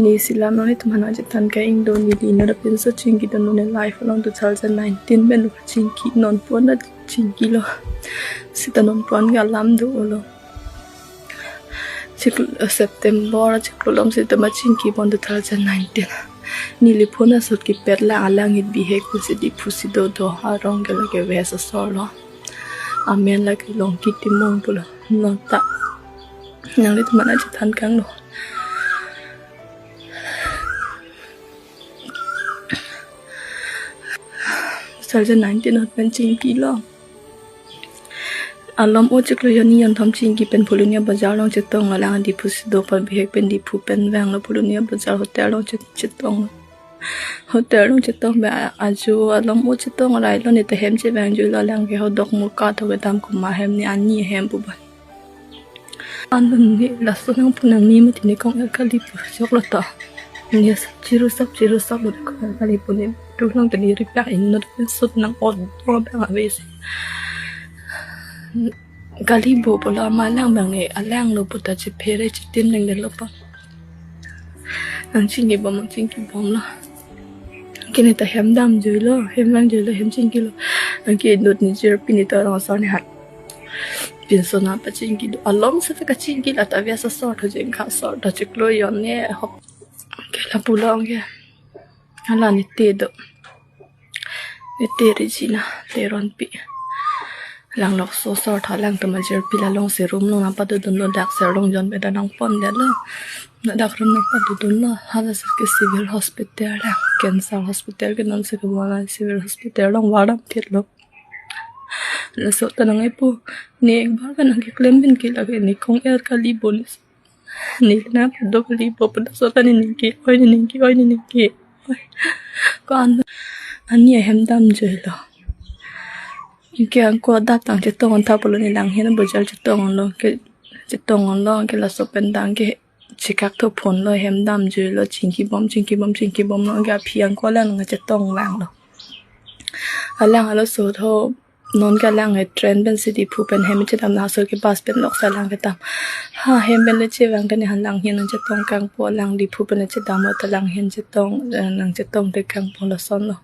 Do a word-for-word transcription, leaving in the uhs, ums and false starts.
Ne si alam nanglitum aphan nangchethan kang-ingdun, neli inut apinso chingkidun, ne life along two thousand nineteen pen lo chingki, non pon ta chingkilo. Seta non pon ke alam dolo. Chiklo, September chiklo malom seta ma chingkipon two thousand nineteen. Neli phone asot kepet lang, alang it bihek pusi Diphu si dodo, arong ke lake West asor lo. Amen lake Longki Timung pulo. Non ta nanglitum aphan nangchethan kanglo. Two thousand nineteen ahut pen chingkilo. Malom o chiklo jonni jonthom chingki pen Phuloni Bazar along chetong, alang Diphu si do apot bihek pen Diphu pen vanglo, Phuloni Bazar hotel along chet-, chetong. Hotel along chetong pen a-, ajo malom o chetong railo, ne ta hem chevangjuilo, alang ke ho Dokmoka tho kedam komat hem, ne ani hem pu ban. Anun ne laso nangpu nangne mati, ne kong-er kali pu choklo ta. Ne sap chiru sap chiru sap lo, kong-er kali pu ne. Tu lang tadi ripak inut pen sut nang-ot do bang ave si. Kali bo pulo, ama alang bang ne, alang lo pu ta chephere chitim nang delo pa. Nangchingkibom, nangchingkibomlo. Ke ne ta hem damjuilo, hem vangjuilo, hem chingkilo. Anke inut ne jirpi, ne ta rong asor ne hat. Pinso nangpachingkido. Malom seta kachingki la ta West asor tho, Jengkha asor tho, chiklo jon ne hok. Ke lapulo ke. Hala ne te do. Ne te Regina Teronpi. Lang Lokso asor tho, alang ta ma jirpi, la along si room along nangpadodunlo, dak sir along jon pen ta nangpondetlo. Ladak room nangpadodunlo. Hala seta ke civil hospital, lang cancer hospital ke non si kebom, civil hospital along vardam thitlo. Laso ta nang-epo, ne ekbar ke nangkeklem pen ke lake ne kong-er kali bo ne. Ne nangpado kali bo pu, laso ta ne ningke-oi, ne ningke-oi, ne ningke-oi. Ko an ani ahem damjuilo. Ke angko adap tang chetong tha pulo, ne Langhin Bazar chetonglo, ke chetonglo, ke laso pen tang ke chekak tho phone lo, hem damjuilo, chingkibom, chingkibom, chingkibomlo, ke aphi angko alang nangchetong vanglo. Alang halaso tho, non ke alang ke train pen si Diphu pen hem chedam, laso ke bus pen lok si alang kedam. Ha, hem pen le chevang ke ne aphan Langhin nangchetong kangpo, alang Diphu pen le chedam ta Langhin chetong, eh, nangchetongte kangpo, lasonlo.